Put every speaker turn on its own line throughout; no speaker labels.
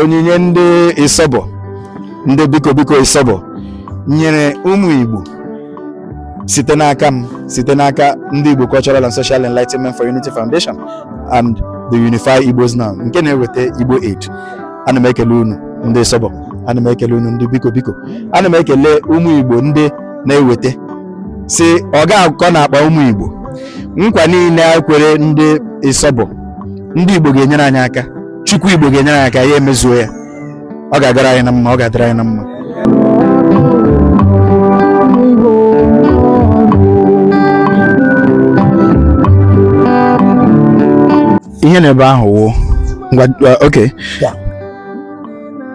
Onyinye ndị Ịsọbọ, ndị Biko Biko Ịsọbọ nyere ụmụ Igbo site n'aka m, site n'aka ndị Igbo Cultural and Social Enlightenment for Unity Foundation and the Unify Igbos Now nke na-eweta Igbo Aid. Ana m ekele unu ndị Ịsọbọ, ana m ekele unu ndị Biko Biko, ana m ekele ụmụ Igbo ndị na-eweta si ọ ga-akọ na-akpa ụmụ Igbo nkwa niile a kwere ndị Ịsọbọ. Ndị Igbo ga-enyere anyị aka, Chukwu Igbo ga-enyere anyị aka ya emezuo ya. Ọ ga-agara anyị na mma, ọ ga-adịrị anyị na mma. Ihe na ebe ahụ wụ ngwa, ok.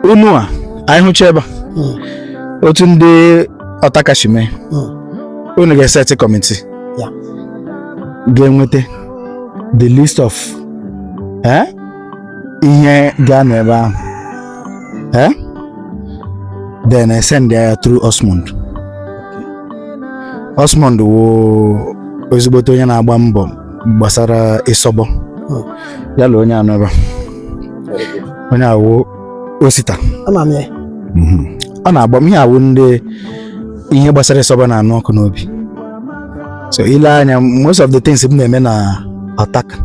Unu a anyị hụcha ebe a, otu ndị ọtakashi mee, unu ga-eseti committee ga-enweta the list of ihe ga-anọ ebe ahụ, then I send ya through Osmond. Osmond wụ ezigbote onye na-agba mbọ gbasara Ịsọbọ. Ya na onye anọ ebe a. Onye awụ Osita.
Ama m ya.
Ọ na-agba m ihe awụ ndị ihe gbasara Ịsọbọ na-anụ ọkụ n'obi. So ile anya, most of the things m na-eme na Ọtaka,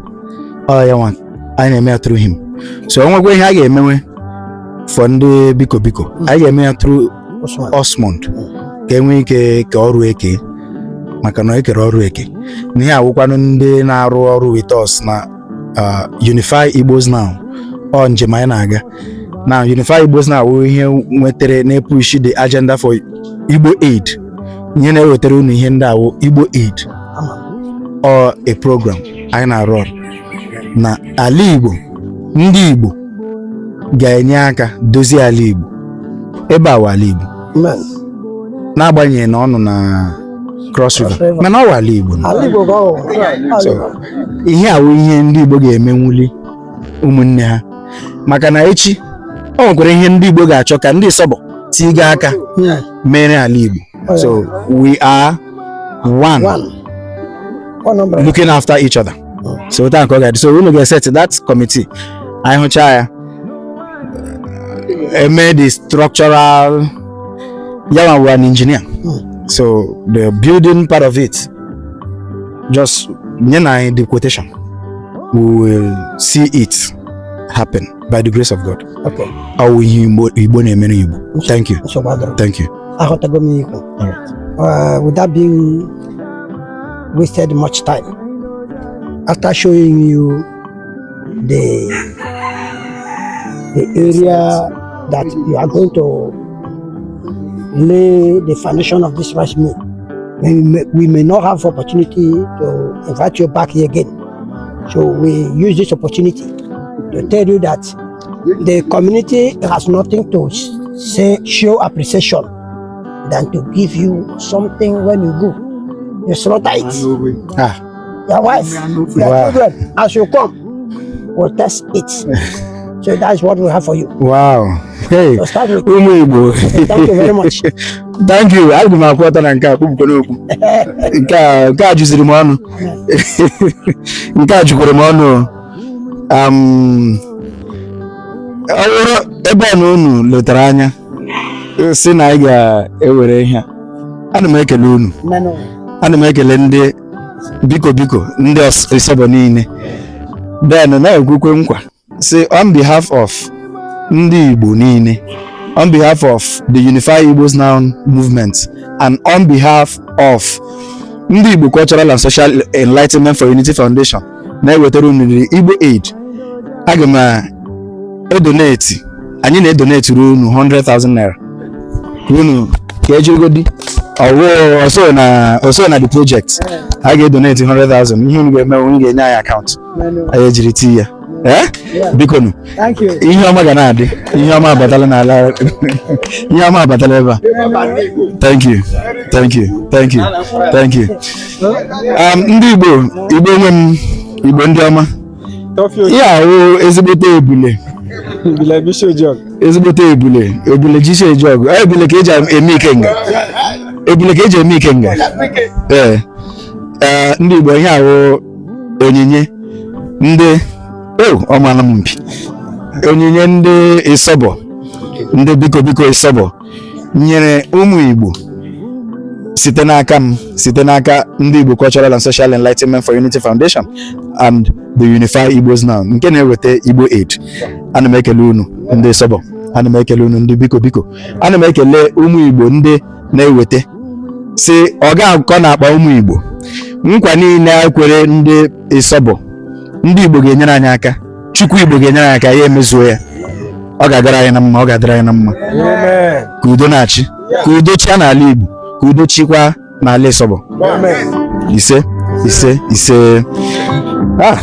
ọ ya nwa anyị na-eme ya through him. So o nwekwa ihe a ga-emenwe for ndị Biko Biko, anyị ga-eme ya through
Osman.
Osmond, ka e nwee ike ka ọrụ eke, maka na ekere ọrụ eke na ihe awụkwanụ ndị na-arụ ọrụ with us na Unify Igbos Now. Ọ njem anyị na-aga na Unify Igbos Now wụ ihe nwetere na-epush the agenda for Igbo Aid. Ihe na-ewetara unu ihe ndị awụ Igbo Aid
Ama m.
or a program anyị na-arụ ọrụ na ala Igbo. Ndị Igbo ga-enye aka dozie ala Igbo. Ebe a wụ ala Igbo.
Amen.
N'agbanyeghị na ọ nọ na Cross River,
Cross River.
mana ọ wụ ala Igbo nọ.
Ala Igbo ka ọ wụ.
So ihe awụ ihe ndị Igbo ga-emenwuli ụmụnne ha, maka na echi o nwekwara ihe ndị Igbo ga-achọ ka ndị Ịsọbọ tiga aka mere ala Igbo. So we are one,
One. One number.
Looking after each other. So otu a ka ọ ga-adị. So unu ga-eset that committee, anyị hụcha ya, eme the structural ya nwa wụ an engineer. So the building part of it, just nye na anyị the quotation, we will see it happen by the grace of God. Ọ wụ ihe Igbo, Igbo na-emere Igbo. Thank you.
Nsogbu adịrọ.
Thank you.
Aghọtago m ihe ikwu.
All right.
Without being wasted much time, after showing you the area that you are going to lay the foundation of this rice mill, we may not have opportunity to invite you back here again. So we use this opportunity to tell you that the community has nothing to say, show appreciation than to give you something. When you go, you slaughter it.
Ah.
Your wife, your children, as you come, will test it. So that's what we have for you.
Wow, hey.
So start with,
Ụmụ Igbo.
Thank you very much.
Thank you. Aga m akwụ ọtọ na nke a kpụpụkwa n'okwu nke a. Nke a juziri m ọnụ, nke a jukwara m ọnụ. Ọ bụrụ ebe a na unu letara anya si na anyị ga-ewere ihe a, ana m ekele unu.
Menu.
Ana m ekele ndị Biko Biko, ndị Ịsọbọ niile. Then na-ekwukwe nkwa si on behalf of ndị Igbo niile, on behalf of the Unify Igbos Now movement and on behalf of ndị Igbo Cultural and Social Enlightenment for Unity Foundation na-ewetara unu the Igbo Aid, aga m edonate, anyị na-edonate ruo unu 100,000 naira ka unu ka ejirigodi ọwụ ọsọ na ọsọ na the project. A ga-edonate 100,000. Ihe unu ga-eme, unu ga-enye anyị account,
Menu.
anyị ejiri tii ya. Eh, biko nụ.
Thank you.
Ihe ọma ga na-adị, ihe ọma abatala n'ala, ihe ọma abatala ebe a. Thank you, thank you, thank you, thank you. Ndị Igbo, Igbo nwe m, Igbo ndị ọma, ihe ahụ ezigbote ebule, ezigbote ebule, ebule jisi eji ọgụ. Ebule ka eji eme ikenga, ebule ka eji eme ikenga. Ee. Ee, ndị Igbo, ihe ahụ onyinye ndị o ọmala m mpi. Onyinye ndị Ịsọbọ, ndị biko biko Ịsọbọ nyere ụmụ Igbo site n'aka m, site n'aka ndị Igbo Cultural and Social Enlightenment for Unity Foundation and the Unify Igbos Now nke na-eweta Igbo Aid. Ana m ekele unu ndị Ịsọbọ, ana m ekele unu ndị biko biko, ana m ekele ụmụ Igbo ndị na-eweta si ọ ga-akọ na-akpa ụmụ Igbo. Nkwa niile a kwere ndị Ịsọbọ, ndị Igbo ga-enyere anyị aka, Chukwu Igbo ga-enyere anyị aka, ya emezuo ya. Ọ ga-agara anyị na mma, ọ ga-adịrị anyị na mma. Ka udo na-achị, ka udo chịa n'ala Igbo, ka udo chịkwa n'ala Ịsọbọ. Ise, ise, ise. Ah,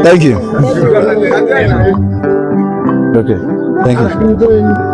thank you. Okay, thank you.